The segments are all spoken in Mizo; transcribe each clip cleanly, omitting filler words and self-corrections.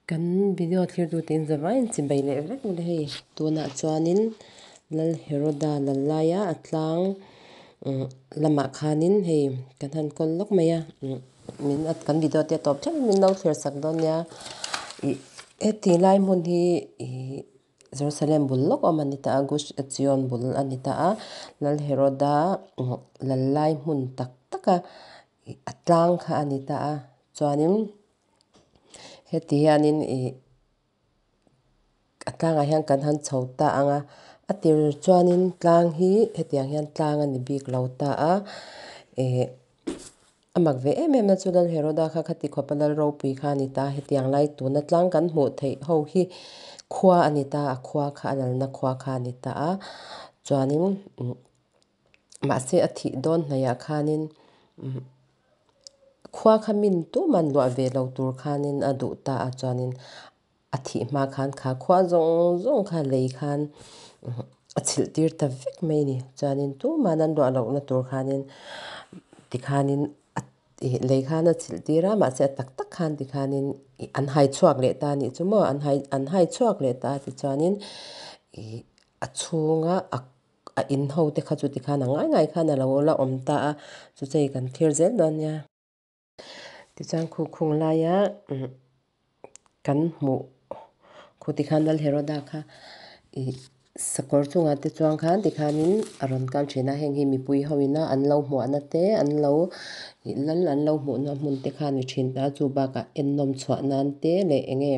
Kan video thlir tute in zavaiin chibai leh vek ule hei. Tunah chuanin Lal Heroda lal laia a tlang lamah khanin hei kan han kawl lawk mai a min kan video te a tawp thlengin min lo thlir sak dawn nia. Ih heti lai hmun hi ih Jerusalem bul lawk awm a ni ta a Gush Etzion bul a ni ta a Lal Heroda lal lai hmun tak taka ih a tlang kha a ni ta a chuanin heti hianin ih a tlangah hian kan han chho ta ang a a tir chuanin tlang hi hetiang hian tlang a ni bik lo ta a ih a mak ve em em na chu Lal Heroda kha khati khawpa Lal ropui kha a ni ta hetiang lai tuna tlang kan hmuh theih ho hi khua a ni ta a khua kha a lalna khua kha a ni ta a chuanin mahse a thih dawn hnaihah khanin khua kha min tuman luah ve lo tur khanin a duh ta a chuanin a thih hma khan kha khua zawng zawng kha lei khan a chhilh tir ta vek mai a ni. Chuanin tuman an luah lohna tur khanin tikhanin a lei khan a chhilh tir a mahse a tak tak khan tikhanin an hai chhuak leh ta a nih chu maw an hai an hai chhuak leh ta a tichuanin ih a chhunga a a in ho te kha chu tikhan a ngai ngai khan a lo la awm ta a chu chu hei kan thlir zel dawn nia. Tichuan khu khung laia kan hmuh khu tikhan Lal Heroda kha ih sakawr chungah te chuang khan tikhanin a rawn kal thin a heng hi mipui ho ina an lo hmuahna te an lo ih lal an lo hmuhna hmun te kha a ni thin ta chu bakah ennawm chhuah nan te leh eng nge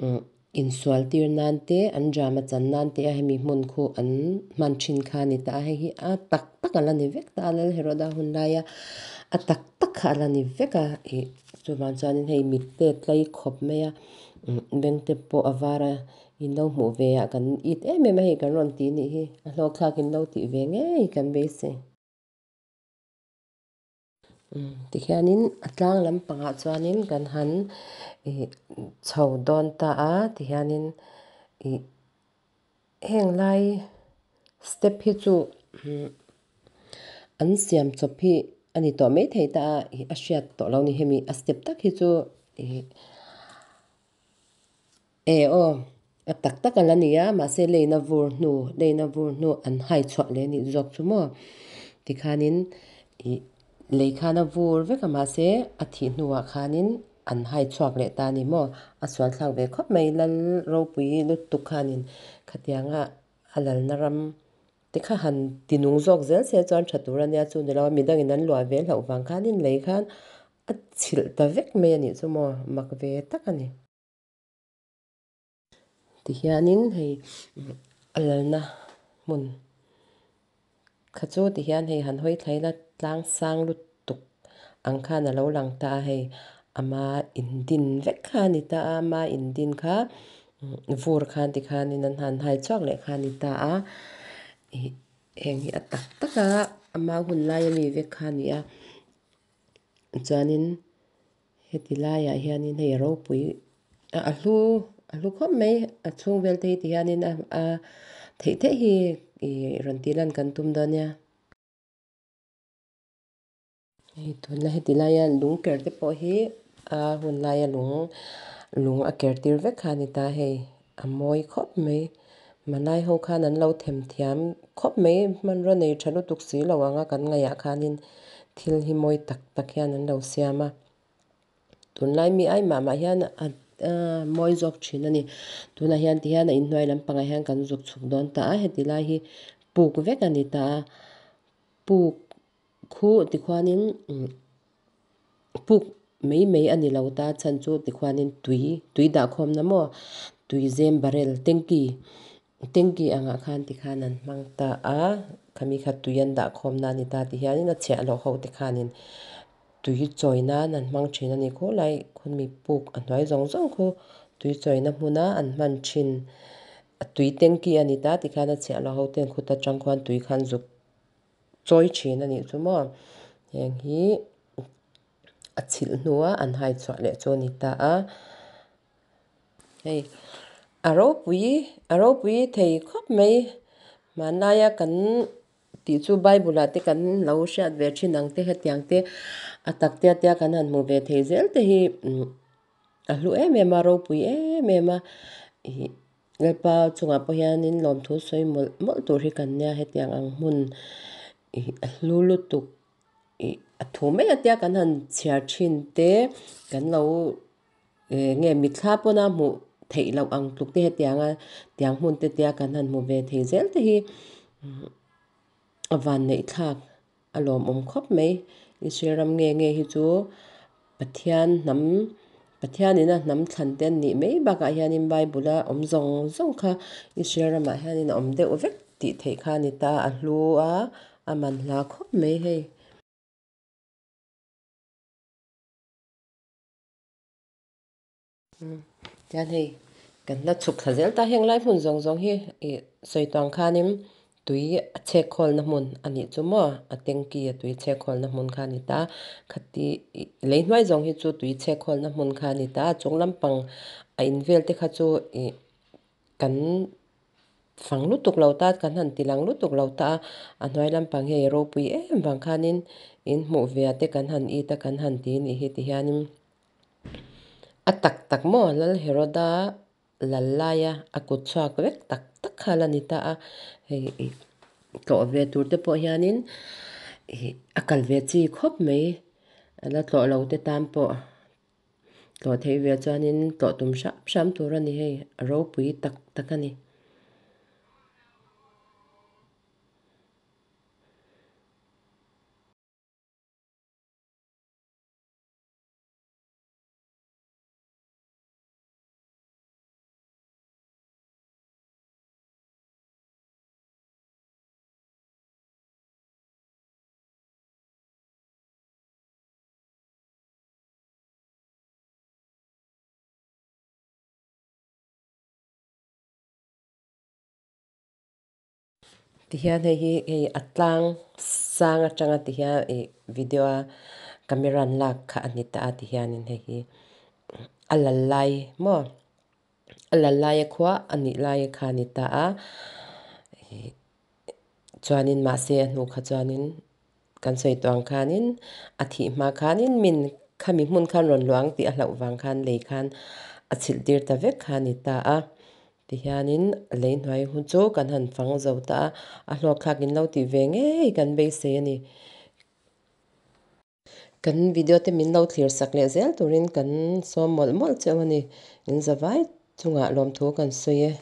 umm Insual tir nan te, an drama chan nan te a hemi hmun khu an hman thin kha a ni ta a, hei hi a tak tak a la ni vek ta a, Lal Heroda hun laia a tak tak kha a la ni vek a, ih chuvang chuanin hei mitte tlai khawp mai a, beng te pawh a var a, in lo hmuh ve ah kan it em em a hei kan rawn tih nih hi, a hlawkthlak in lo tih ve ngei kan beisei. Tikhianin a tlang lampangah chuanin kan han ih chho dawn ta a tihianin ih heng lai step hi chu an siam chawp hi a ni tawh maithei ta a ih a hriat tawh lo a ni hemi a step tak hi chu ih. E aw, a tak tak a la ni a, mahse leina vur hnu, leina vur hnu an hai chhuah leh anih zawk chu maw? Tikhanin ih lei khan a vur vek a, mahse a thih hnuah khanin an hai chhuak leh ta a ni maw? A sual thlak ve khawp mai, Lal ropui lutuk khanin khatianga a lalna ram te kha han ti nung zawk zel se chuan tha tur a nia, chu ni lo a midangin an luah ve hlauh vang khanin lei khan a chhilh ta vek mai a nih chu maw? Mak ve tak a ni. Tihianin hei a lalna hmun kha chu tihian hei han hawi thlai la tlang sang lutuk ang khan a lo lang ta a hei ama indin vek kha a ni ta a ama indin kha vur khan tikhanin an han hai chhuak leh kha a ni ta a ih heng hi a tak tak a ama hun laia mi vek kha a ni a chuanin. Heti laiah hianin hei a ropui a a hlu a hlu khawp mai a chhung vel te hi ti hianin a a theih theih hi ih rawn tih lan kan tum dawn nia. Hei tunlai heti laia lung ker te pawh hi a hun laia lung lung a ker tir vek kha a ni ta hei a mawi khawp mai Hmanlai ho khan an lo them thiam khawp mai hmanraw nei tha lutuk si lo ang a kan ngaihah khanin thil hi mawi tak tak hian an lo siam a tunlai mi ai mah mah hian a mawi zawk thin a ni tunah hian ti hian a inhnuai lampangah hian kan zuk chhuk dawn ta a heti lai hi puk vek a ni ta a puk Khu tikhuanin puk mai mai a ni lo ta chhan chu tikhuanin tui tui dahkhawmna maw tui zem barrel tanky tanky angah khan tikhan an hmang ta a khami kha tui an dahkhawmna a ni ta ti hianin a chhiah loh ho te khanin tui chawi nan an hmang thin a ni khulai khumi puk a hnuai zawng zawng khu tui chawina hmuna an hman thin a tui tanky a ni ta tikhan a chhiah loh ho ten khuta tang khuan tui khan zuk chawi thin a nih chu maw heng hi a chhilh hnua an hai chhuah leh chu a ni ta a hei a ropui a ropui thei khawp mai hmanlaia kan tih chu bible ah te kan lo hriat ve thin ang te hetiang te a tak tia tia kan han hmuh ve thei zel te hi. A hlu em em a, ropui em em a, ih Lalpa chungah pawh hianin lawmthu sawi mawlh mawlh tur hi kan nia hetiang ang hmun ih a hlu lutuk ih a thu mai atia kan han chhiar thin te kan lo eh nge mitthla pawna hmuh theih loh ang tluk te hetianga tiang hmun te tia kan han hmu ve thei zel te hi a vanneih thlak. A lawmawm khawp mai. Israel ram nge nge hi chu Pathian hnam, Pathianin a hnam thlan te an nih mai bakah hianin Bible a awm zawng zawng kha Israel ramah hianin a awm deuh vek tih theih kha a ni ta a, a hlu a, a manhla khawp mai hei. Tihian hei kan la chhuk thla zel ta heng lai hmun zawng zawng hi ih sawi tuang khanin tui a chhek khawlna hmun a nih chu maw a tanky a tui chhek khawlna hmun kha a ni ta khati ih lei hnuai zawng hi chu tui chhek khawlna hmun kha a ni ta a chung lampang a in vel te kha chu ih kan fang lutuk lo ta kan han ti lang lutuk lo ta a a hnuai lampang hi a ropui em vang khanin in hmuh ve te kan han it a kan han ti anih hi ti hianin. A tak tak maw? Lal Heroda lal laia a kut chhuak vek tak tak kha la ni ta a, hei ih tlawh ve tur te pawh hianin ih a kal ve chi khawp mai, a la tlawh lo te tan pawh tlawh theih ve chuanin tlawh tum hram hram tur a ni hei, a ropui tak tak a ni. Tihian hei hi hei a tlang sang atanga tihian ih video a camera an lak kha a ni ta a tihianin hei hi a lal lai maw a lal laia khua a nih laia kha a ni ta a ih chuanin mahse a hnu kha chuanin kan sawi tawh ang khanin a thih hma khanin min khami hmun khan rawn luang tih a hlauh vang khan lei khan a chhilh tir ta vek kha a ni ta a. Tihianin lei hnuai hun chu kan han fang zo ta a, a hlawkthlak in lo tih ve ngei kan beisei a ni. Kan video te min lo thlir sak leh zel turin kan sawm mawlh mawlh cheu a ni. In zavai chungah lawmthu kan sawi e.